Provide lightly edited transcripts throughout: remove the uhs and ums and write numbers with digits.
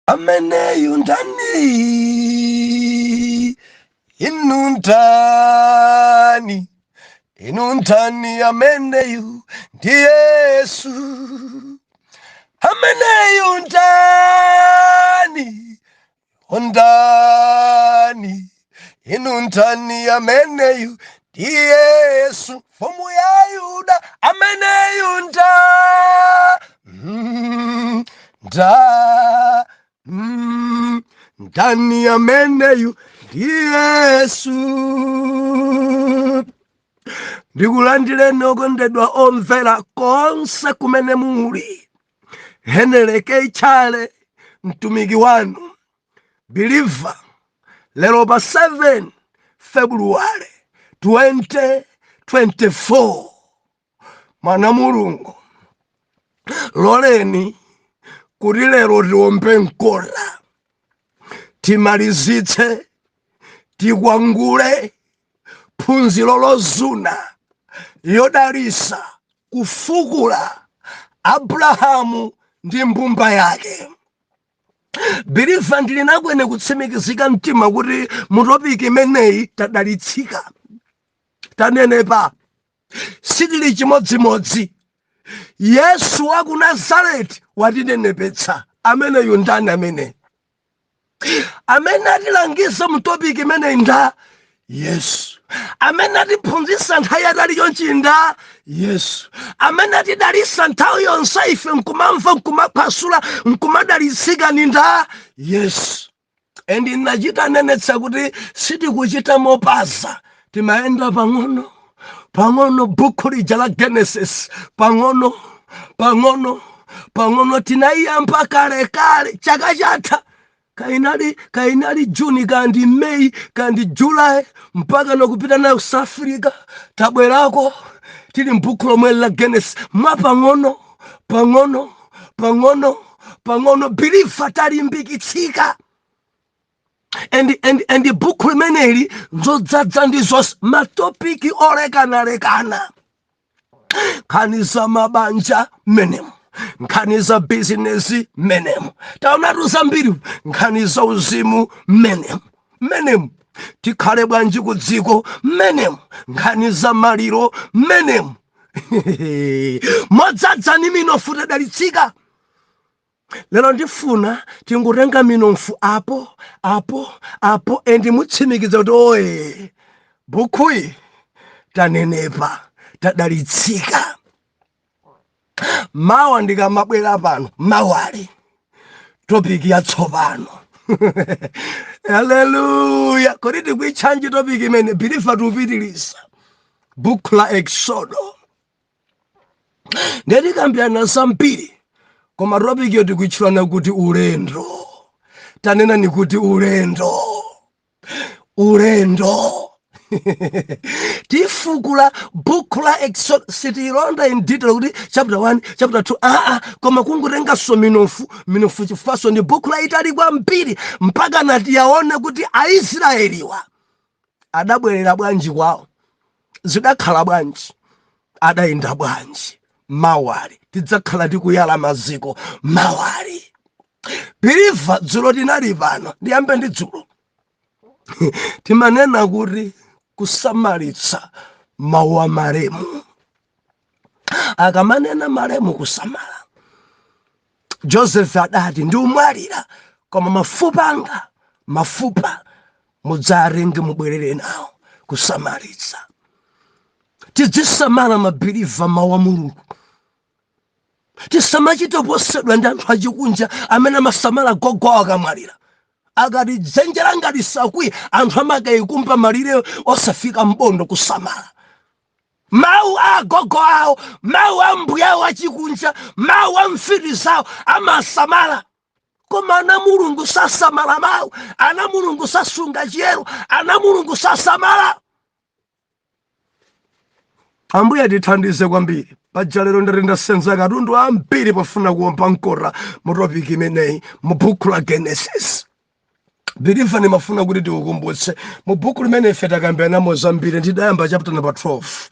Ameneyu ndani? Inu ndani? Inu ndani? Ameneyu ndi Yesu. Ameneyu ndani? Ndani? Inu ndani? Ameneyu ndi Yesu, mfumu ya Yuda. Ameneyu nda nda ndani? Ameneyu ndi Yesu. Ndikulandireni okondedwa omvera konse kumene muli. Heneleke Chale, mtumiki wanu believer, lero pa 7 February 2024. Mwana Mulungu, loleni kuti lero tiombe mkota, timalizitse, tikwangule phunziro lozuna yodalisa, kufukula Abrahamu ndi mbumba yake. Believer, ndili nakwene kutsimikizika mtima kuti mu topic imeneyi tadalitsika, tanenepa, sitili chimodzimodzi. Yesu wa ku Nazareti watinenepetsa. Ameneyu ndani? Amene atilangiza mu topic imeneyi nda Yesu. Amene atiphunzitsa nthawi yatali chonchi nda Yesu. Amene atidalitsa nthawi yonse, ife nkumamva, nkumaphwasula, nkumadalitsika ni nda Yesu. And nachita nenetsa kuti sitikuchita mopaza, timayenda pang'ono pang'ono. Bhuku lija la Genesis, pang'ono pang'ono pang'ono, tinayiyamba kale kale chaka chatha, kainali Juni kandi Meyi kandi Julayi, mpaka nokupita nayo South Africa. Tabwerako tili m'buku lomwe la Genesis, mwapang'ono pang'ono pang'ono pang'ono. Believer, talimbikitsika. And buku limeneli nzodzadza ndi zonse, ma topic olekanalekana, nkhani za mabanja menemo, nkhani za bizinesi menemo, taonatu zambiri, nkhani za uzimu menemo, menemo tikhale bwanji ku dziko menemo, nkhani za maliro menemo, modzadza ni minofu. Tadalitsika. Lero ndifuna tingutenga minofu apo apo apo, and mutsimikiza kuti oye, bukhuyi tanenepa, tadalitsika. Mawa ndikamabwera pano, mawali topic yatsopano. Haleluya! Kodi tikuitchanji topic imene? Believer, tiupitiliza buku la Exodo. Nditikambirana zambiri, koma topic yo tikuitchulana kuti ulendo. Tanena ni kuti ulendo, ulendo. Tifukula buku la Exodus, sitilonda in detail kuti chapter 1, chapter 2, aa, koma kungotenganso minofu minofu, chifukwaso ndi buku laitali kwambiri, mpaka natiyaone kuti Aisraeliwa adabwerera bwanji kwawo, zidakhala bwanji, adayenda bwanji. Mawali tidzakhala tikuyala maziko mawali. Believer, dzulo tinali pano. Ndiyambe ndi dzulo. Timanena kuti kusamalitsa mawu a malemu. Akamanena malemu, kusamala. Joseph adati, "Ndiumwalira, koma mafupa anga, mafupa mudzarenge, mubwerere nawo." Kusamalitsa, tidzisamala ma believer mawu a Mulungu. Tisamachite posedwa ndi anthu achikunja amene amasamala gogo awo akamwalira. Akati dzenje langa lisakwiye, anthu amakayikumba malire osafika mbondo. Kusamala mawu a agogo awo, mawu a mbuya awo achikunja, mawu a mfiti zawo amasamala. Koma ana Mulungu sasamala mawu, ana Mulungu sasunga chiyero, ana Mulungu sasamala. Ambuye tithandize kwambiri. Paja lero ndati ndasenza katundu ambiri pofuna kuwomba mkota mu topic imeneyi mu buku la Genesis. Believer, nimafuna kuti tiukumbutse mu buku limene ife takambirana zambiri. Ndidayamba chapter number 12,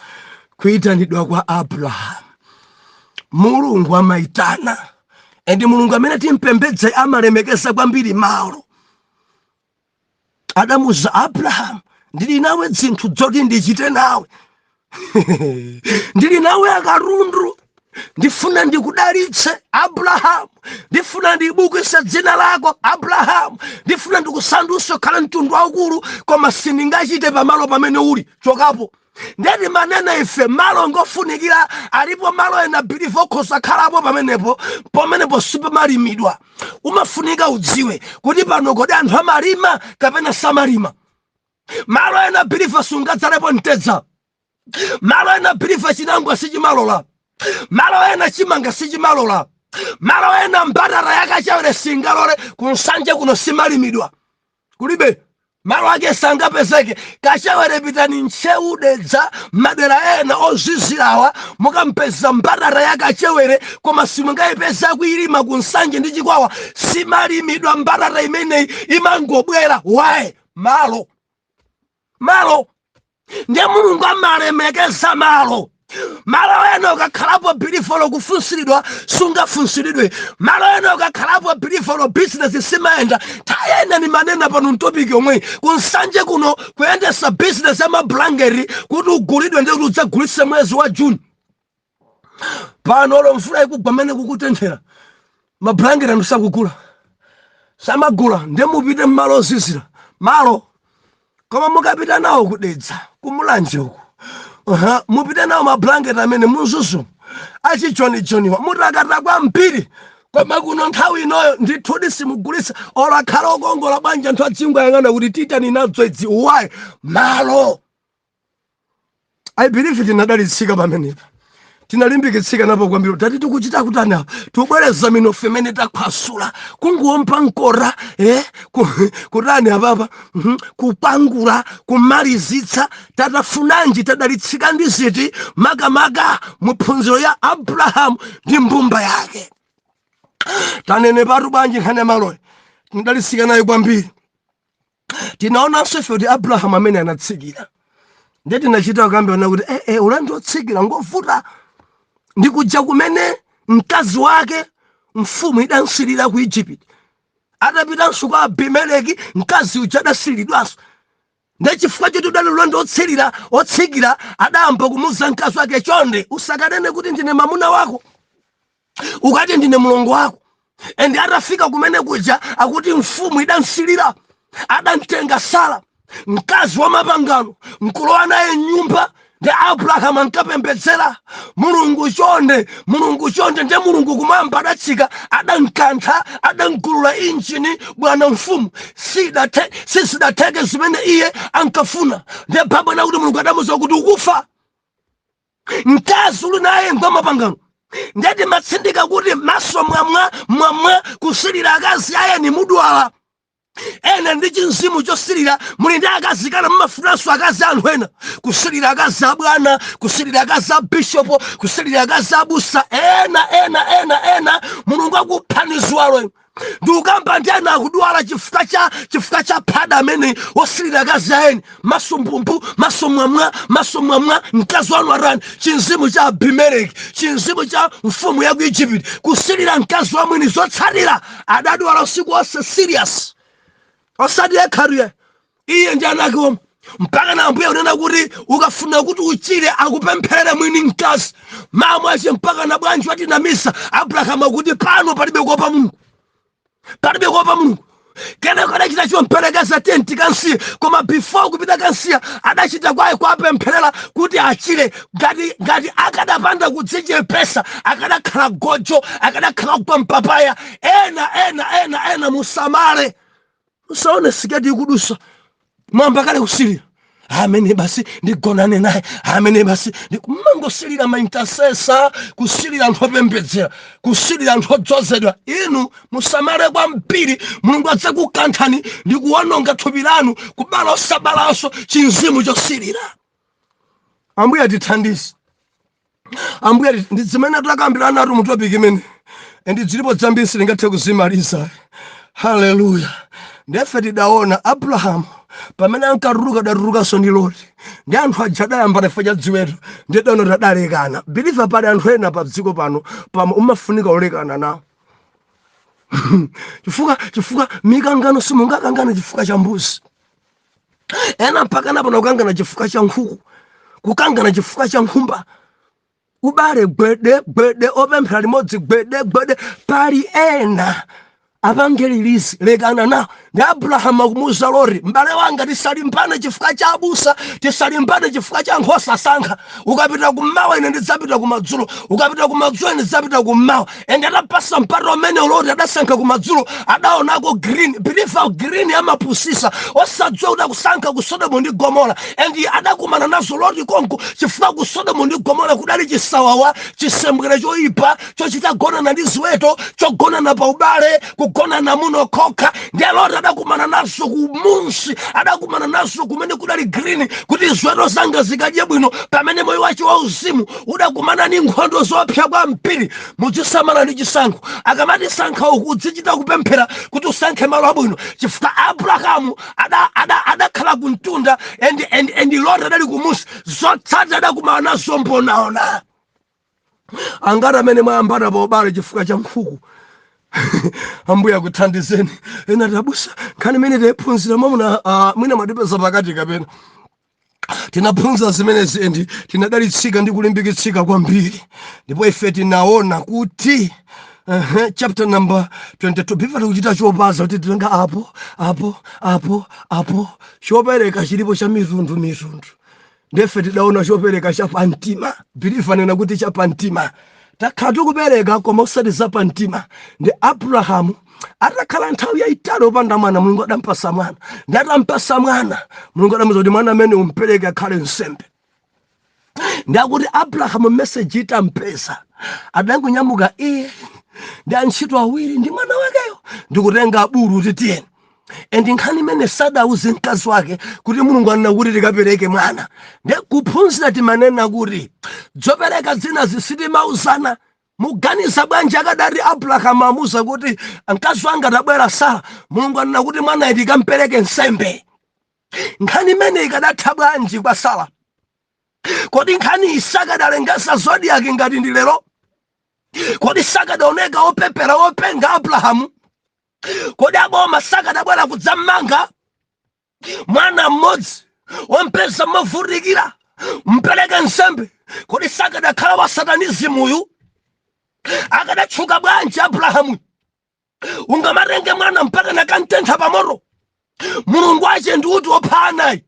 kuyitanidwa kwa Abrahamu. Mulungu amayitana. And Mulungu amene timpembedze amalemekeza kwambiri malo. Adamuza Abrahamu, "Ndili nawe zinthu zoti ndichite nawe, ndili nawe akatundu. Ndifuna ndikudalitse, Abrahamu. Ndifuna ndibukise dzina lako, Abrahamu. Ndifuna ndikusandutse kukhala mtundu waukulu, koma sindingachite pamalo pamene uli. Chokapo." Ndeti manena ife malo ngofunikira. Alipo malo ena, believer, okhoza khalapo pamenepo, pamenepo sipamalimidwa. Umafunika udziwe kuti pano kodi anthu amalima kapena samalima. Malo ena, believer, sungadzalepo mtedza. Malo ena, believer, chinangwa sichimalola. Malo ena chimanga sichimalola. Malo ena mbatata yakachewere singalole. Kunsanje kuno simalimidwa, kulibe malo ake, sangapezeke kachewere. Pitani Ntcheu, Dedza, madera ena ozizirawa, mukampeza mbatata yakachewere, koma simungayipeza kuilima kunsanje ndi Chikwawa. Simalimidwa mbatata imeneyi, imangobwera. Why? Malo, malo. Ndiye Mulungu amalemekeza malo. Malo ena ukakhalapo, believer, kufunsiridwa sungafunsiridwe. Malo ena ukakhalapo, believer, bizinesi simayenda. Tayena ni manena pano m'topic yomwe kunsanje kuno kuyendesa bizinesi ya mablanketi kuti ugulidwe ndi kuti udzagulitse mwezi wa Juni pano, olo mvula ikugwa, mene kukutenthera, mablanketi anthu sakugula, samagula. Ndiye mupite mmalo ozizira malo, koma mukapita nawo kudedza, kumulanje uku, mupite nawo mablanketi amene muzuzu achijonijoniwa, mutakata kwambiri. Koma kuno nthawi inoyo ndithudi simugulitsa, olo akhala okongola bwanji, anthu adzingoyang'ana kuti titani nadzo idzi? Why? Malo. I believe tinadalitsika pamenepa, tinalimbikitsika napo kwambiri. Tati tikuchita kutani apa? Tubwereza minofu imene takhwasula, kunguompa nkora, kutani apapa? Kupangula, kumalizitsa. Tatafunanji? Tadalitsika ndi ziti, makamaka muphunziro ya Abrahamu ndi mbumba yake? Tanene patu bwanji nkhani ya maloyi? Tinadalitsika nayo kwambiri. Tinaonanso ife kuti Abrahamu amene anatsikira, ndiye tinachita kukambirana kuti ulendo otsikira ngovuta, ndi kuja kumene mkazi wake mfumu idansirira ku Igupto. Atapitanso kwa Abimeleki, mkazi uja adasiridwanso. Ndi chifukwa choti udali ulendo otsirira, otsikira, adayamba kumuza mkazi wake, "Chonde usakanene kuti ndine mamuna wako, ukati ndine mlongo wako." And atafika kumene kuja, akuti mfumu idansirira, adamtenga Sara, mkazi wa mapangano, nkulowa naye nyumba. Ndi Abrahamu ankapembedzera, "Mulungu chonde, Mulungu chonde." Ndiye Mulungu kumwamba adatsika, adankantha, adamgulula injini bwana mfumu. Sizidatheke zimene iye ankafuna. Ndiye babwana kuti Mulungu adamuza kuti, "Ukufa." Mkazi uli naye ngwa mapangano. Ndeti matsindika kuti maso mwamwa mwamwa kusilira akazi ayeni, mudwala. Ena ndi chinzimu chosilira, muli ndi akazi kana mmafunanso akazi anthu ena, kusilira akazi abwana, kusilira akazi a bishopo, kusilira akazi abusa, ena ena ena ena. Mulungu akuphani ziwalo inu. Ndi ukamba ndi ena akudwala chifukwa cha phada amene wosilira akazi aeni, maso mphumpu, maso mwamwa, maso mwamwa. Mkazi wanu atani? Chinzimu cha Abimeleki, chinzimu cha mfumu ya ku Egypt, kusilira mkazi wa mwini. Zotsatira adadwala usiku wonse, serious, osati yekhariye, iye ndi ana ake omwe, mpaka na Ambuye kunena kuti ukafuna kuti uchire, akupempherere mwini mkazi mamwe ache. Mpaka na bwanji watinamisa Abrahamu akuti pano palibe kuopa Mulungu, palibe kuopa Mulungu. Kenako adachita chomperekeza tenti kansiya, koma before kupita kansiya adachita kwaye kwapempherera kuti achire. Ngati akadapanda kudzichepesa, akadakhala gojo, akadakhala kugwa mpapaya. Ena ena ena ena, musamale, musaone siketi ikudusa, mwamba kale kusilira, amene basi ndigonane naye, amene basi kumangosilira ma intercessor, kusilira anthu opembedzera, kusilira anthu odzozedwa. Inu musamale kwambiri, Mulungu adzakukanthani ndi kuwononga thupi lanu, kubala osabalanso, chinzimu chosilira. Ambuye atithandize, Ambuye ndi zimene takambirana atu mu topic imene, ndi zilipo zambiri, sitingathe kuzimaliza. Haleluya! Ndefe tidaona Abrahamu pamene ankatuluka, adatulukanso ndi Loti, ndi anthu aja adayambana chifukwa cha dziweto. Ndi dano tadalekana. Believer, pali anthu ena pa dziko pano pamwe umafunika ulekana nawo. Chifukwa mikangano, simungakangane chifukwa cha mbuzi. Ena mpaka napano kukangana chifukwa cha nkhuku, kukangana chifukwa cha nkhumba. Ubale gwede gwede, opemphera limodzi gwede gwede. Pali ena apange release, lekana nawo. Ndi Abrahamu akumuuza Loti, "M'bale wanga, tisalimbane chifukwa cha abusa, tisalimbane chifukwa cha nkhosa. Sankha. Ukapita kummawa, ine ndidzapita kumadzulo. Ukapita kumadzulo, ine ndidzapita kummawa." And atapasa mpata umene, Loti adasankha kumadzulo, adaonako green. Believer, green amapusisa, osadziwa kuti akusankha ku Sodomu ndi Gomora. And adakumana nazo Loti konko, chifukwa ku Sodomu ndi Gomora kudali chisawawa, chisembwere choyipa, chochita gonana ndi ziweto, chogonana pa ubale, kugonana muno kokha. Ndiye Loti adakumana nazo kumunsi, adakumana nazo kumene kudali green, kuti ziweto zanga zikadye bwino, pamene moyo wace wauzimu udakumana ndi nkhondo zopsa kwambiri. Muzisamala ndi chisankho. Akamati sankha uku, uzichita kupemphera kuti usankhe malo abwino, chifukwa Abrahamu adakhala kumtunda and Loti adali kumusi. Zotsatira adakumana nazo mbonaona. Angati amene mwayambana pa ubale chifukwa cha nkhuku? Ambuye akuthandizeni. Ena tabusa nkhani imene tayiphunzira mwamuna, mwina mwatipeza pakati kapena tinaphunzira zimenezi, and tinadalitsika ndi kulimbikitsika kwambiri. Ndipo ife tinaona kuti chapter number 22 bifa tikuchita chopaza kuti tilenga apo apo apo apo. Chopereka chilipo cha mitundu mitundu. Ndefe tidaona chopereka chapamtima. Believer, nena kuti chapamtima. Takhala tikupereka koma usati zapamtima. Ndi Abrahamu atakhala nthawi yayitali opanda mwana, Mulungu adampasa mwana. Ndi atampasa mwana, Mulungu adamuza kuti mwana amene umpereke akhale nsembe. Ndakuti Abrahamu message itampeza, adangonyamuka iye ndi antchito awiri ndi mwana wakeyo, ndikutenga bulu kuti tiyeni. And nkhani imene sadauze mkazi wake kuti Mulungu anena kuti tikapereke mwana. Ndi kuphunzira timanena kuti zopereka zina zisitimauzana. Muganiza bwanji akadati Abrahamu amuza kuti, "Mkazi wanga, tabwera Sara, Mulungu anena kuti mwana tikampereke nsembe"? Nkhani imene ikadatha bwanji kwa Sara? Kodi nkhani isakadalengeza zodiac ngati ndi lero? Kodi sakadaoneka opepera, openga Abrahamu? Kodi aboma sakadabwera kudzamanga? Mwana mmodzi wampeza movutikira, mpereke nsembe. Kodi sakadakhala wa satanism uyu? Akadatchuka bwanji Abrahamu? Ungamatenge mwana mpaka nakantentha pamoto? Mulungu ache ndi uti wopha anayi?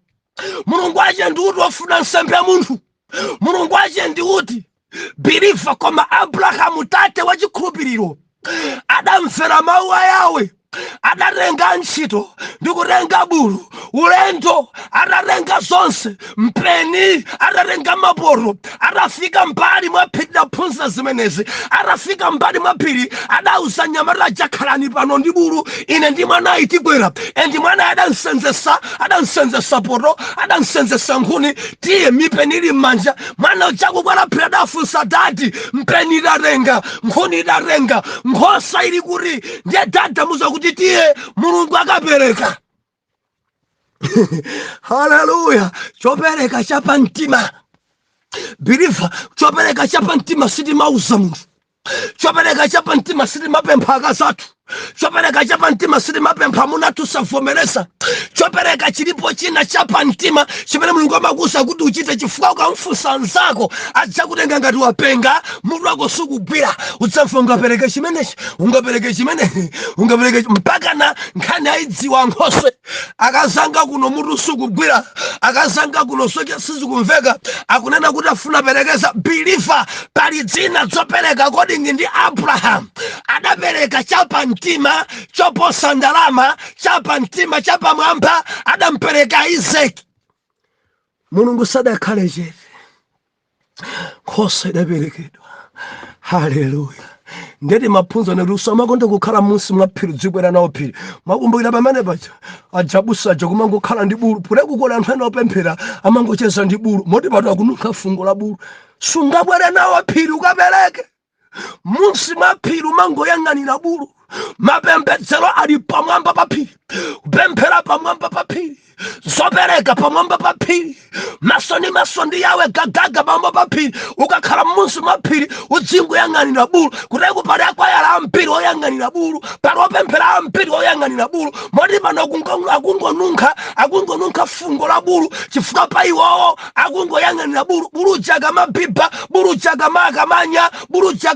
Mulungu ache ndi uti wofuna nsembe ya munthu? Mulungu ache ndi uti? Believer, koma Abrahamu, tate wa chikhulupiriro, adamvera mawu a Yawe. Adatenga ntchito ndi kutenga bulu, ulendo, atatenga zonse, mpeni, atatenga mapoto. Atafika mbali mwa phiri, daphunzira zimenezi, atafika mbali mwa phiri, adauza nyamata aja, "Khalani pano ndi bulu, ine ndi mwanayi tikwera." And mwanayi adansenzesa, adansenzesa poto, adansenzesa nkhuni. Tiye, mipeni ili m'manja, mwana uja kukwera phiri. Adafunsa, "Daddy, mpeni idatenga, nkhuni idatenga, nkhosa ili kuti?" Ndiye daddy amuza kuti, "Tiye, Mulungu akapereka." Haleluya! Chopereka chapamtima, believer, chopereka chapamtima sitimauza munthu. Chopereka chapamtima sitimapempha akazathu. Chopereka chapamtima sitimapempha amuna athu, savomereza. Chopereka chilipo china chapamtima chimene Mulungu amakuuza kuti uchite, chifukwa ukamfunsa anzako adzakutenga ngati wapenga, mutu wako sukugwira. Udzamva, "Ungapereke chimenechi? Ungapereke chimenechi? Ungapereke?" Mpaka na nkhani ayidziwa nkhoswe, "Akazanga kuno mutu sukugwira, akazanga kuno soche sizikumveka, akunena kuti afuna perekeza." Believer, pali dzina zopereka. According ndi Abraham, adapereka chapamtima choposa ndalama, chapamtima chapamwamba, adampereka Isaki. Mulungu sadakhale chete, nkhosa idaperekedwa. Haleluya! Ndeti maphunzo nati usamakonde kukhala munsi mwa phiri, dzikwera nawo phiri. Mwakumbukira pamene paja ajabusa aja kumangokhala ndi bulu kulekukola? Anthu ena opemphera amangocheza ndi bulu, moti pato akununkha fungo la bulu. Sungabwere nawo phiri ukapereke. Munsi mwa phiri umangoyang'anira bulu. Mapembedzero ali pamwamba pa phiri, kupemphera pamwamba pa phiri. Zopereka pamwamba pa phiri, maso ndi maso ndi Yawe gagaga pamwamba pa phiri. Ukakhala m'munsi mwa phiri udzingoyang'anira bulu. Kuteko pali akwayala ambiri oyang'anira bulu, pali opemphera ambiri oyang'anira bulu, moti pano akungonunkha fungo la bulu, chifukwa pa iwowo akungoyang'anira bulu. Bulu uja akamabhibha, bulu uja akamanya, bulu uja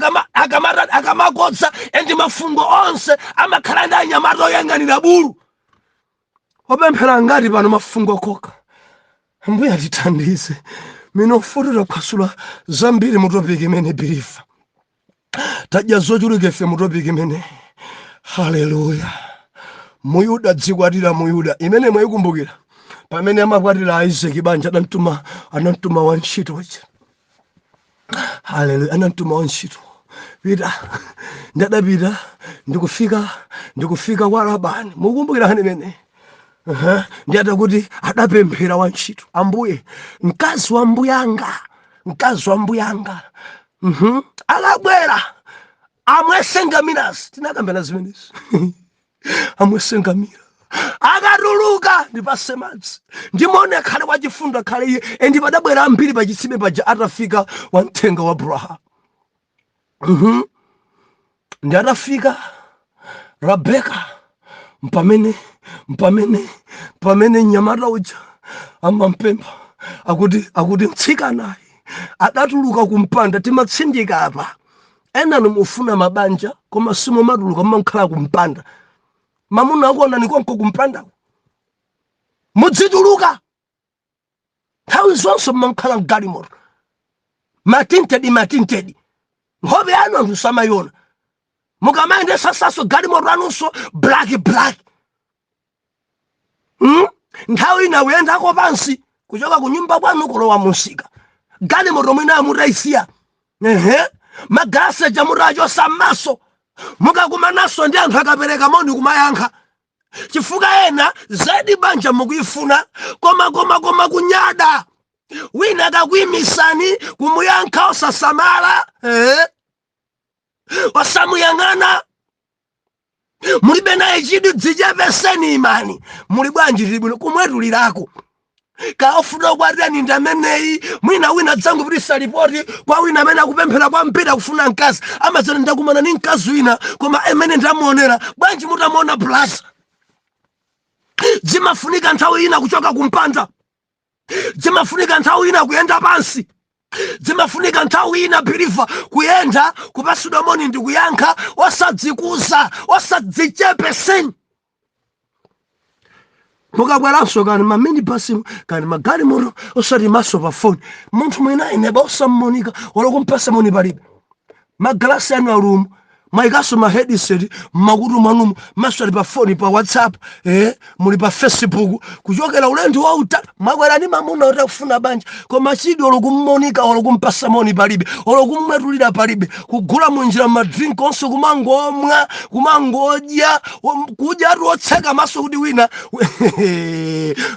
akamakodza, and mafungo onse amakhala ndi anyamata oyang'anira bulu. Opemphera ngati pano mafungo koka. Ambuye atithandize. Minofu taphwasula zambiri mu topic imene, believer. Tadya zochuluka ife mu topic imene. Haleluya! Muyuda dzikwatira Muyuda imene mwayikumbukira pamene amakwatira Isaac banja, anamtuma wantchito uja. Haleluya! Anamtuma wantchito, "Pita." Ndadapita ndikufika kwa Labani. Mukumbukira hani imene? Ndi atakuti adapemphera wantchito, "Ambuye, mkazi wa mbuyanga, mkazi wa mbuyanga, akabwera amwese ngamirazi." Tinakambena zimenezi. "Amwese ngamira, akatuluka ndipase madzi, ndimone akhale wachifundo, akhale iye." And padabwera ambiri pachitsime paja atafika wamthenga wa Abrahamu. Ndi atafika Rabeka, mpamene mnyamata uja amampempha, akuti mtsikanayi adatuluka kumpanda. Timatsindika apa, enanu mufuna mabanja koma simumatuluka, mumakhala kumpanda. Mamuna akuonani konko kumpandako. Mudzituluka nthawi zonse. Mumakhala mgalimoto, matinted, matinted, nkhope yanu anthu samayiona. Mukamayendesa saso galimoto anunso black black, Nthawi ina kuyendako pansi kuchoka ku nyumba kwanu kulowa munsika, galimoto mwina mutayisiya, ehe, magalasi aja mutachosa m'maso. Mukakumanaso ndi anthu, akapereka moni kumayankha, chifukwa ena zedi banja mukuyifuna, koma kunyada. Wina akakuyimisani kumuyankha osasamala, Osamuyang'ana, mulibe naye chidwi. Dzichepeseni, imani. "Muli bwanji?" "Tili bwino." Kumwetulirako. Kaofuna ukwatirani ndi ameneyi. Mwina wina dzangupitisa ripoti kwa wina amene akupemphera kwambiri, akufuna mkazi, amazati, "Ndakumana ndi mkazi wina, koma amene ndamuonera bwanji." Mutamuona plus, zimafunika nthawi ina kuchoka kumpanda, zimafunika nthawi ina kuyenda pansi, zimafunika nthawi ina, believer, kuyenda, kupasidwa moni ndi kuyankha, osadzikuza, osadzichepeseni. Mukabweranso kani maminibasi, kani magalimoto, osati maso pa foni. Munthu mwina ineba osammonika, wala kumpasa moni palibe. Magalasi anu alumu, mwayikaso ma headset mmakutu mwanumu, maso ali pa foni, pa WhatsApp, muli pa Facebook. Kuchokera ulendo wautali, mwakwera ndi mamuna oti akufuna banja, koma chidwi olo kummonika, olo kumpasa moni palibe, olo kumwetulira palibe. Kugula munjira madrink onse, kumangomwa, kumangodya, kudya ati otseka maso kuti wina.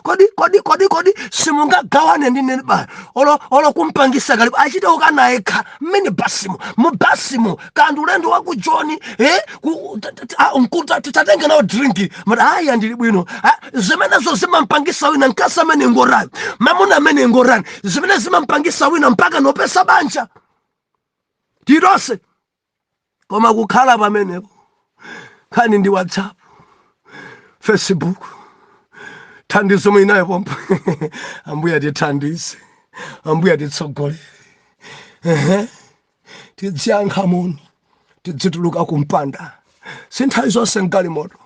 Kodi simungagawane ndi neba olo kumpangisa kalipo achite ukana yekha mmene basimo mubasimo kandi ulendo wa ku Joni, tatenga nawo drink, mati, "Aya, ndili bwino." Ah, zimenezo zimampangisa wina, mkazi amene ngorani, mamuna amene ngorani, zimene zimampangisa wina mpaka nopesa banja titonse. Koma kukhala pamenepo, nkhani ndi WhatsApp, Facebook, thandizo mwinayo pompo. Ambuye atithandize, Ambuye atitsogolere. Ehe, tidziyankha moni, tidzituluka kumpanda. Si nthawi zonse mgalimoto,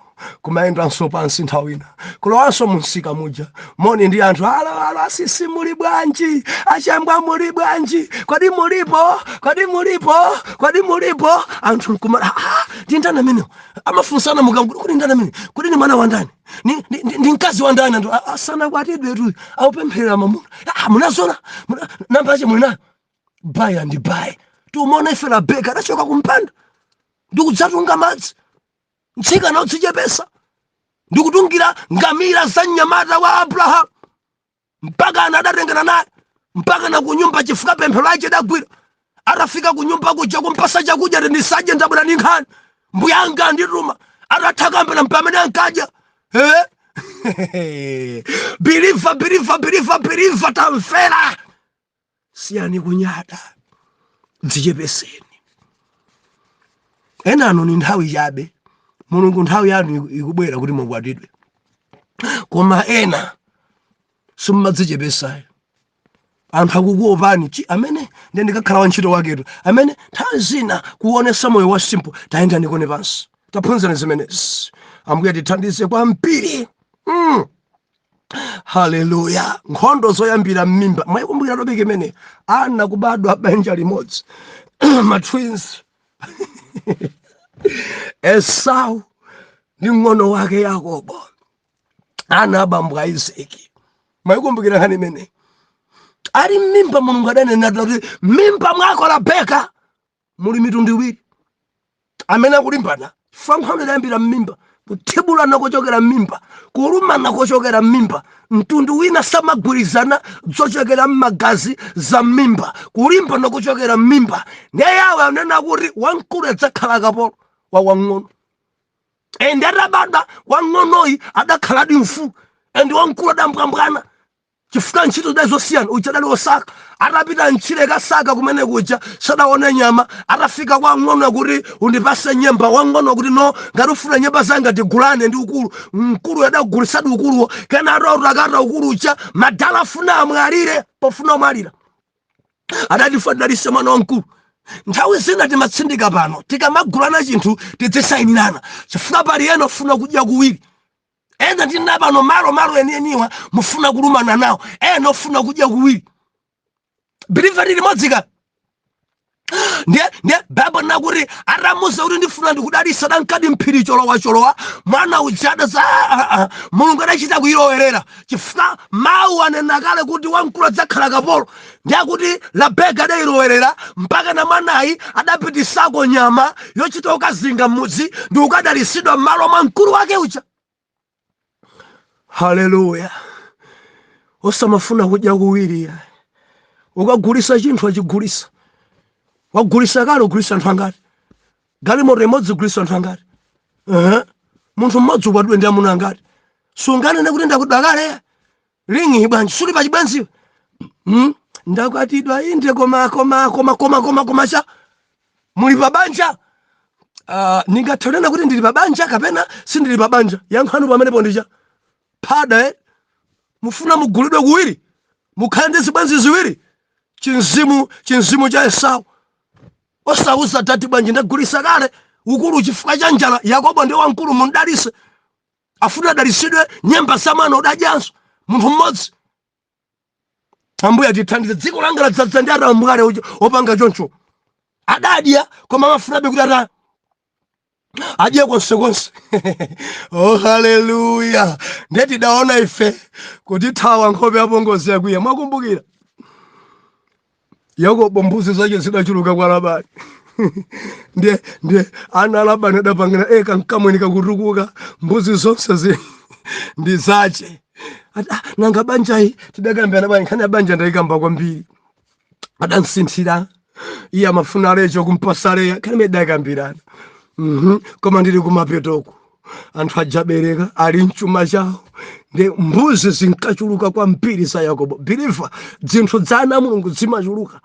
kumayendanso pansi nthawi ina, kulowanso munsika muja, moni ndi anthu, "Alo, alo, asisi, muli bwanji? Achembwa, muli bwanji? Kodi mulipo? Kodi mulipo? Kodi mulipo?" Anthu nkuma, "Ah, ndi ndani amenewo?" Amafunsana mukangu, "Kodi ndani amene? Kodi ni mwana wa ndani? Ndi mkazi wa ndani?" Anthu, "Ah, asanakwatidwe tu, akupempherera mamuna." "Ah, munazona namba yache muli nayo?" By and by tiumaona ife Rabeka adachoka kumpanda ndikudzatunga madzi. Mtsikana udzichepesa ndikutungira ngamira za mnyamata wa Abrahamu, mpaka ana adatengana naye mpaka na kunyumba, chifukwa pemphero lache idagwira. Atafika kunyumba kuja, kumpasa chakudya, "Ndisadye, ndabwera ndi nkhani, mbuyanga andituma." Atatha kambena, mpamene ankadya. Believer, believer, believer, believer, tamvera, siyani kunyada, dzichepeseni. Enanu ni nthawi chabe, Mulungu nthawi yanu ikubwera kuti mukwatidwe, koma ena simumadzichepesayo, anthu akukuopani. Chi amene ndiye ndikakhala wantchito waketu amene nthawi zina kuonesa moyo wa simple. Tayenda nikone pansi, taphunzira zimenezi. Ambuye tithandize kwambiri. Haleluya! Nkhondo zoyambira m'mimba, mwayikumbukira topic imene ana kubadwa banja limodzi, ma twins, Esau ndi mng'ono wake Yakobo, ana abambo a Isaki? Mwayikumbukira nkhani imene ali m'mimba? Mulungu adanena kuti m'mimba mwako, Rebeka, muli mitundu iwiri amene akulimbana. Nkhondo idayambira m'mimba, kuthibulana kochokera m'mimba, kulumana kochokera m'mimba. Mtundu wina samagwirizana, zochokera m'magazi, za m'mimba, kulimbana kochokera m'mimba. Ndiye Yawe anena kuti wamkulu adzakhala kapolo wa wang'ono. And atabadwa wang'onoyi adakhaladi mfulu, and wamkulu adambwambwana chifukwa ntchito zidali zosiyana. Uja adali osaka, atapita mtchire kasaka kumene kuja sadaone nyama. Atafika kwa ng'ono kuti undipase nyemba, wang'ono kuti no, ngati ufuna nyemba zanga tigulane ndi ukulu. Mkulu adagulisadi ukuluwo. Kena atautakata ukulu uja, madala afuna amwalire, pofuna omwalira adati fadalise mwana wamkulu. Nthawi zina timatsindika pano, tikamagulana chinthu tidzisayinirana, chifukwa pali ena ofuna kudya kuwiri. Ena tina pano malo malo enieniwa mufuna kulumana nawo, ena ofuna kudya kuwiri. Believer, limodzi ka ndiye Baibulo nakuti atamuza kuti ndifuna ndikudalisa, dankadi mphiri cholowa cholowa mwana uja adaza. Mulungu adachita kuyilowerera chifukwa mawu anena kale kuti wamkulu adzakhala kapolo. Ndiye kuti Rabeka adayilowerera mpaka na mwanayi adapitisako nyama yochita ukazinga m'mudzi ndi ukadalisidwa m'malo mwa mkulu wake uja. Haleluya! Osamafuna kudya kuwiri ya. Ukagulisa chinthu, achigulisa, wagulisa kale, ugulisa anthu angati? Galimoto imodzi ugulisa anthu angati? Uh-huh. Munthu mmodzi ukwatiwe ndi amuna angati? Sunganene kuti ndakwatidwa kale. Ring bwanji suli pachibwenziwe? Ndakwatidwa inde, koma koma koma koma koma koma cha muli pabanja. Ningathe kunena kuti ndili pabanja kapena sindili pabanja? Yankhani pamenepo ndicha phada, eh? Mufuna mugulidwe kuwiri, mukhale ndi zibwenzi ziwiri, chinzimu chinzimu cha Esau. Osauza tati bwanji ndagulisa kale ukulu chifukwa cha njala. Yakobo ndi wamkulu, mundalise, afuna adalisidwe nyemba za mwana udadyanso munthu mmodzi. Ambuye atithandize. Dziko langa ladzadza ndi atambwale opanga choncho. Adadya koma amafunabe kuti ata adye konsekonse. Oh, haleluya! Ndiye tidaona ife kuti thawa nkhope yapongozi yakwiya. Mwakumbukira Yakobo, mbuzi zake zidachuluka kwa Labani. Ndiye ana Labani adapangira eka mkamweni kakutukuka, mbuzi zonse ndi zache. Ati, ah, nanga banjayi tidakambirana bwanji? Nkhani ya banja ndayikamba kwambiri. Adansinthira, iye amafuna Lecho, kumpasa Leya. Nkhani imene idakambirana. Koma ndili kumapetoko, anthu ajabereka ali mchuma chawo, ndi mbuzi zinkachuluka kwambiri za Yakobo. Believer, dzinthu za ana Mulungu zimachuluka.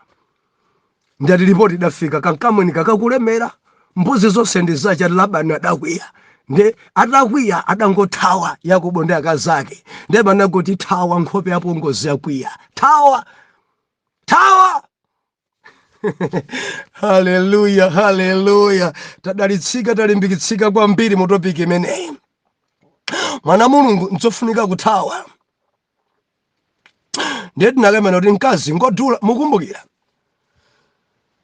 Ndati ripoti idafika, kankamweni kakakulemera, mbuzi zonse ndi zacha. Labani adakwiya, ndi atakwiya adangothawa Yakobo ndi akazi ake. Ndiye banagoti thawa nkhope yapongozi yakwiya, thawa, thawa. Haleluya, haleluya! Tadalitsika, talimbikitsika kwambiri mu topic imeneyi. Mwana Mulungu, nzofunika kuthawa. Ndiye tinakamena kuti mkazi ngodula. Mukumbukira,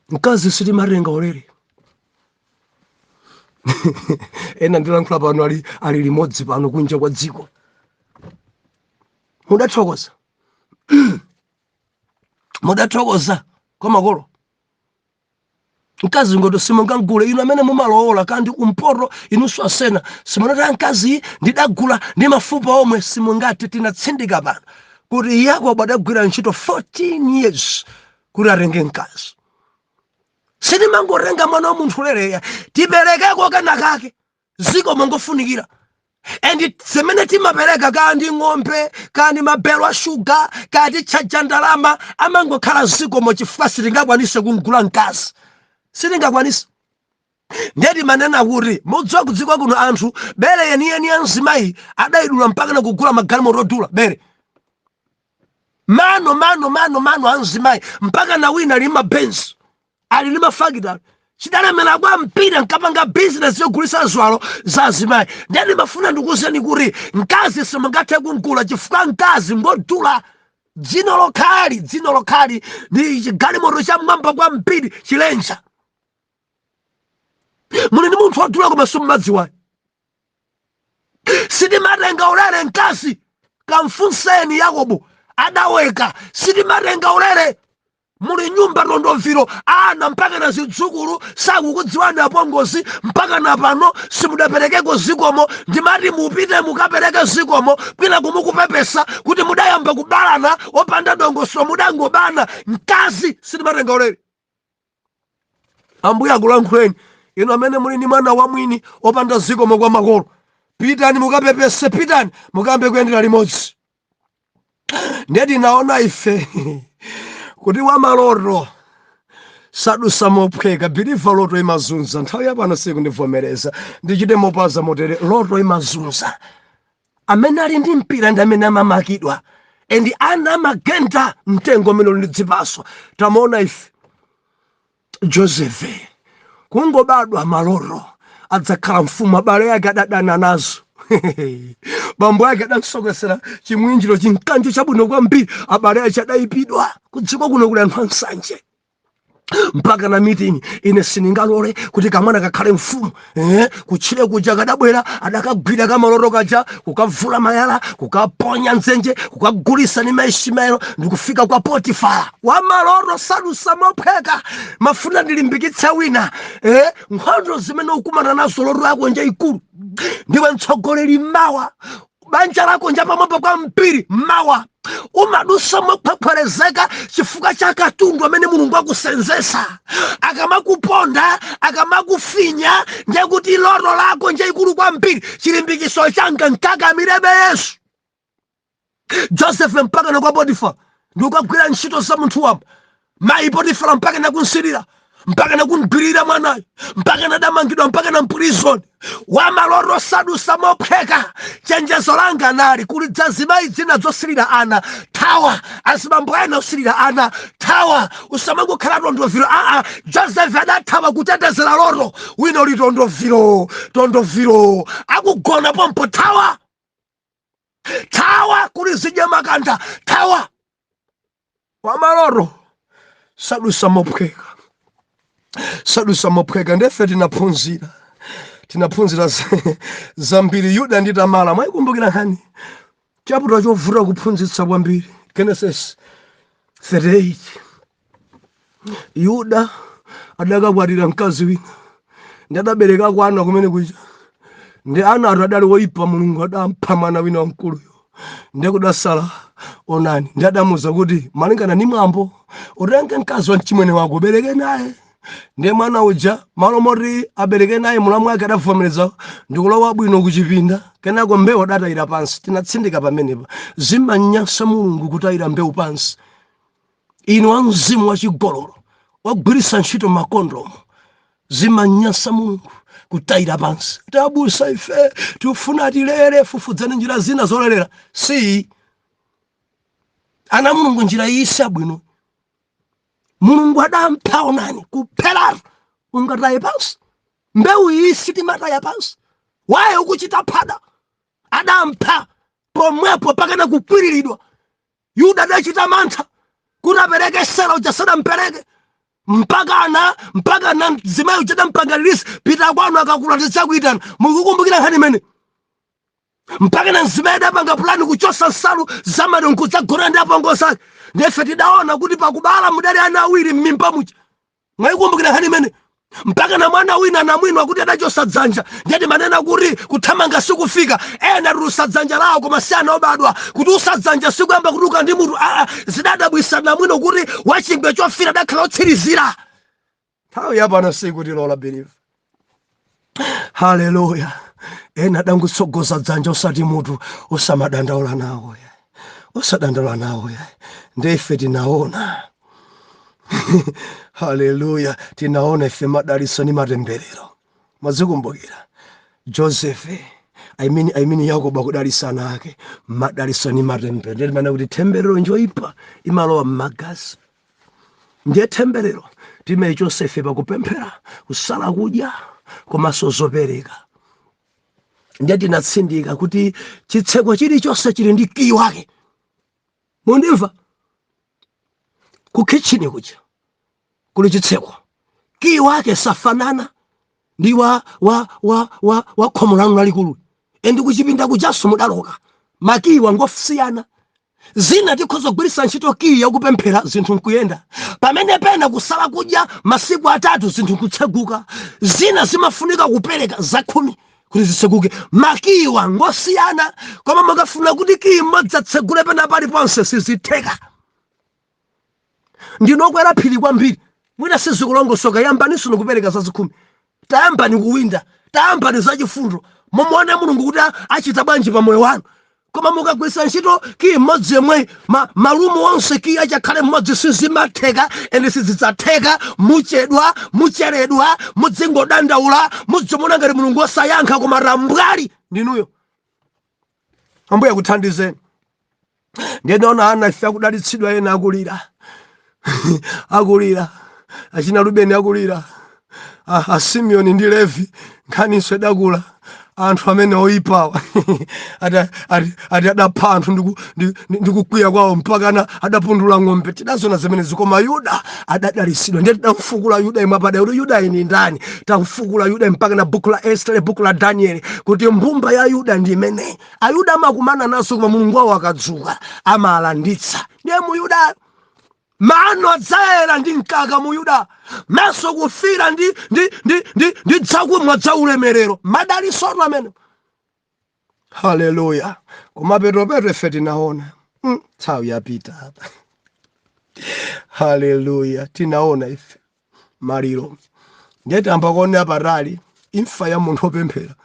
mkazi sitimatenga ulere. Ena ndilankhula pano ali limodzi pano kunja kwa dziko. Mudathokoza, mudathokoza kwa makolo. Mkazi ngoto simungagule inu amene mumalowola kandi kumpoto, inunso asena simunati mkazi ndidagula ndi mafupa omwe, simungati. Tinatsindika pano kuti Yakobo adagwira ntchito 14 years kuti atenge mkazi. Sitimangotenga mwana wa munthu lereya, tiperekeko kenakake. Ziko mongofunikira. And zimene timapereka, kaya ndi ng'ombe, kaya ndi mabelo a shuga, kaya titchaja ndalama, amangokhala zikomo, chifukwa sitingakwanise kumgula mkazi, sitingakwanise. Ndeti manena kuti mudziwa kudziko kuno anthu bere yeniyeni ya mzimayi adayidula mpaka na kugula magalimoto odula bere, mano mano mano mano a mzimayi, mpaka na wina ali mabenzi, ali ndi mafakitali, chidalemera kwa mpira nkapanga bizinesi yogulitsa ziwalo za azimayi. Ndeti mafuna ndikuwuzeni kuti mkazi simungathe kumgula, chifukwa mkazi ngodula. Dzino lokhali, dzino lokhali ndi chigalimoto cha mwamba kwambiri, chilenja. Muli ndi munthu wodula koma simmadziwayo. Sitimatenga ulere mkazi. Kamfunseni Yakobo adaweka. Sitimatenga ulere. Muli nyumba tondoviro, ana mpaka na zidzukulu sakukudziwani apongozi. Mpaka na pano simudaperekeko zikomo. Ndimati mupite mukapereke zikomo kwina kumukupepesa kuti mudayamba kubalana opanda dongosolo, mudangobana. Mkazi sitimatenga ulere. Ambuye akulankhuleni inu amene muli ndi mwana wamwini opanda zikomo kwa makolo. Pitani mukapepese, pitani mukambe kuyendera limodzi. Ndiye tinaona ife kuti wamaloto sadusa mophweka. Believer, loto imazunza. Nthawi yapano sikundivomereza ndichite mopaza motere. Loto imazunza. Amene ali ndi mpira ndi amene amamakidwa, and ana amagenda mtengo umene uli ndi dzipaso. Tamaona ife Josefe kungobadwa, maloto adzakhala mfumu. Abale ake adadana nazo. Bambo ake adansokesera chimwinjiro, chinkanjo chabwino kwambiri. Abale ake adayipidwa. Kudziko kuno kuli anthu ansanje, mpaka na meeting, "Ine sindingalole kuti kamwana kakhale mfumu." Kutchire kuja kadabwera, adakagwira kamaloto kaja, kukavula mayala, kukaponya nzenje, kukagulisa ni Maishimaelo ndikufika kwa Potifara. Wamaloto sadusa mophweka. Mafuna ndilimbikitse wina, nkhondo zimene ukumana nazo, loto yako nje ikulu. Ndiwe mtsogoleri mawa, banja lako njapamwamba kwa mpiri mawa, umadusa mokhwekhwerezeka chifukwa cha katundu amene Mulungu akusenzesa. Akamakuponda, akamakufinya, ndiye kuti loto lako nje ikulu kwambiri. Chilimbikiso changa, nkakamirebe Yesu. Joseph mpaka na kwa Potifa ndikukagwira ntchito za munthu wamba. Mayi Potifara mpaka nakunsirira, mpaka nakumgwirira mwanayo, mpaka nadamangidwa, mpaka na mprison. Wamaloto sadusa mophweka. Chenjezo langa nali kuli dzazimayi dzina zosirira ana, thawa. Azibambo ena osirira ana, thawa. Usamangokhala tondoviro, aa. Joseph adathawa kutetezera loto. Wina uli tondoviro tondoviro, akugona pompo, thawa, thawa. Kuli zidya makanda, thawa. Wamaloto sadusa mophweka, sadusa mophweka. Ndefe tinaphunzira zambiri. Yuda ndi Tamara, mwayikumbukira nkhani? Chapter chovuta kuphunzitsa kwambiri, Genesis 38. Yuda adakakwatira mkazi wina ndi adaberekako ana kumene kuja, ndi ana atu adali woipa. Mulungu adampha mwana wina wamkuluyo, ndiye kudasala Onani. Ndi adamuza kuti, malingana ni mwambo, utenge mkazi wa mchimwene wako ubereke naye. Ndiye mwana uja, malo moti abereke naye mulamu wake, adavomereza ndikulowa bwino kuchipinda. Kenako mbewu adatayira pansi. Tinatsindika pamenepa, zimanyansa Mulungu kutayira mbewu pansi. Inu wa mzimu wachigololo wagwiritsa ntchito makondomu, zimanyansa Mulungu kutayira pansi. Tabusa, ife tikufuna tilere. Fufudzani njira zina zolerera. Si ana Mulungu, njira iyi siyabwino. Mulungu adampha Onani kupheratu. Ungataye pansi mbewu iyi? Sitimataya pansi. Waye ukuchita phada? Adampha pomwepo pakana kukwiriridwa. Yuda adachita mantha kuti apereke Sela uja, sadampereke mpakana mzimayi uja adampanga release, "Pita kwanu, akakula tidzakuitana." Mukukumbukira nkhani imene? Mpaka na mzimayi adapanga pulani kuchosa nsalu zamaliro nkudzagona ndi apongozi ake. Ndife tidaona kuti pakubala mudali ana awiri m'mimba muja. Mwayikumbukira nkhani imene? Mpaka na mwana wina namwino akuti adachosa dzanja. Ndiyati manena kuti kuthamanga sikufika. Ena tulusa dzanja lawo koma si ana obadwa. Kuti usa dzanja sikuyamba kutuka ndi mutu, aa. Zidadabwisa namwino kuti wachingwe chofira adakhala otsirizira. Nthawi yapano sikutilola, believer. Haleluya! Ena adangotsogoza dzanja osati mutu. Osamadandaula nawo ya, osadandaula nawo ya. Ndife tinaona, haleluya, tinaona ife madalitso ndi matemberero. Mwazikumbukira Joseph, I mean Yakobo akudalitsa ana ake, madalitso ndi matemberero. Ndiye timene kuti temberero njoyipa, imalowa m'magazi. Ndiye temberero timayichotsa ife pakupemphera, kusala kudya komanso zopereka. Ndiye tinatsindika kuti chitseko chilichonse chili ndi kiyi wake. Mundimva? Ku kitchen kuja kuli chitseko, kiyi wake safanana ndi wa khomo lanu lalikulu. And kuchipinda kujaso mudaloka, makiyi wangosiyana. Zina tikhoza kugwiritsa ntchito kiyi yakupemphera, zinthu nkuyenda. Pamene pena kusala kudya masiku 3, zinthu nkutseguka. Zina zimafunika kupereka zakhumi kuti zitseguke. Makiyiwa ngosiyana, koma mukafuna kuti kiyi mmodzi atsegule pena paliponse, sizitheka. Ndinokwera phiri kwambiri, mwina sizikulongosoka. Yambaninso nikupereka zazikhumi, tayambani kuwinda, tayambani zachifundo, mumuone Mulungu kuti achita bwanji pa moyo wanu. Koma mukagwiritsa ntchito kiyi mmodzi yemwe, malumu onse kiyi achakhale mmodzi, sizimatheka and sizidzatheka. Muchedwa, mucheredwa, mudzingodandaula, mudzimona ngati Mulungu osayankha, koma rambwali ndinuyo. Ambuye akuthandizeni. Ndinaona ana ife akudalitsidwa, ena akulira, akulira. Achina Rubeni akulira, a Simeoni ndi Levi nkhaniso idakula. Anthu amene oyipawa ati adapha anthu ndi kukwiya kwawo, mpakana adapundula ng'ombe. Tidazona zimenezi. Koma Yuda adadalitsidwa. Ndiye tidamfukula Yuda imwe apada kuti Yuda ini ndani. Tamfukula Yuda mpaka na buku la Estere, buku la Danieli, kuti mbumba ya Yuda ndi imeneyi. Ayuda amakumana naso, koma Mulungu wawo akadzuka amalanditsa. Ndiye Muyuda mano adzayera ndi mkaka, Muyuda maso kufira ndi dzakumwa dzaulemerero. Madalitsono amene, haleluya. Koma petopeto ife tinaona, nthawi yapita apa, haleluya, tinaona ife maliro. Ndiye tamba kuonera patali imfa ya munthu opemphera.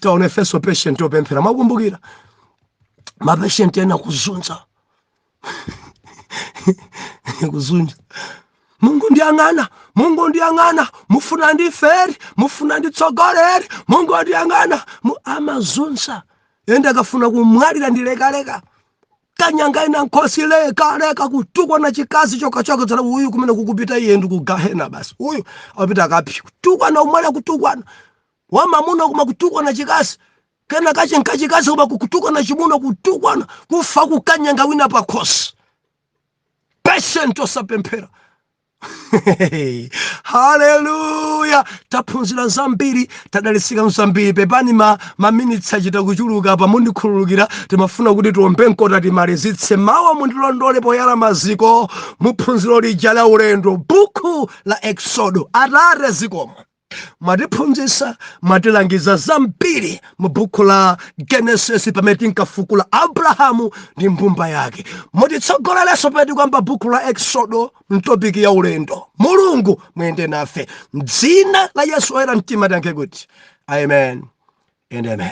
Taona ifenso patient opemphera. Mwakumbukira mapatient ena kuzunza, kuzunza, "Mungu ndiyang'ana, Mungu ndiyang'ana, mufuna ndiferi, mufuna nditsogoleri, Mungu ndiyang'ana." Amazunza ende akafuna kumwalira ndilekaleka, kanyanga ina nkhosi, leka leka, kutukwana chikazi chokachoka tsala. Uyu kumene kukupita iye ndikugahena basi. Uyu apita kaphi kutukwana, umwalira kutukwana wamamuna, koma kutukwana chikazi, kena kache nkachikazi, koma kutukwana chimuna, kutukwana, kufa kukanyanga wina pakhosi. Patient osapemphera. Haleluya! Taphunzira zambiri, tadalitsika zambiri. Pepani, maminitsi achita kuchuluka pa, mundikhululukira. Timafuna kuti tiombe mkota, timalizitse mawa. Mundilondole poyala maziko muphunziro lija la ulendo, buku la Exodo. Atate, zikomo, mwatiphunzitsa, mwatilangiza zambiri mu buku la Genesis pamene tinkafukula Abrahamu ndi mbumba yake. Mutitsogolerenso pamene tikuyamba buku la Exodo m'topic ya ulendo. Mulungu, muyende nafe mdzina la Yesu oyera mtima. Tiyankhe kuti amen and amen.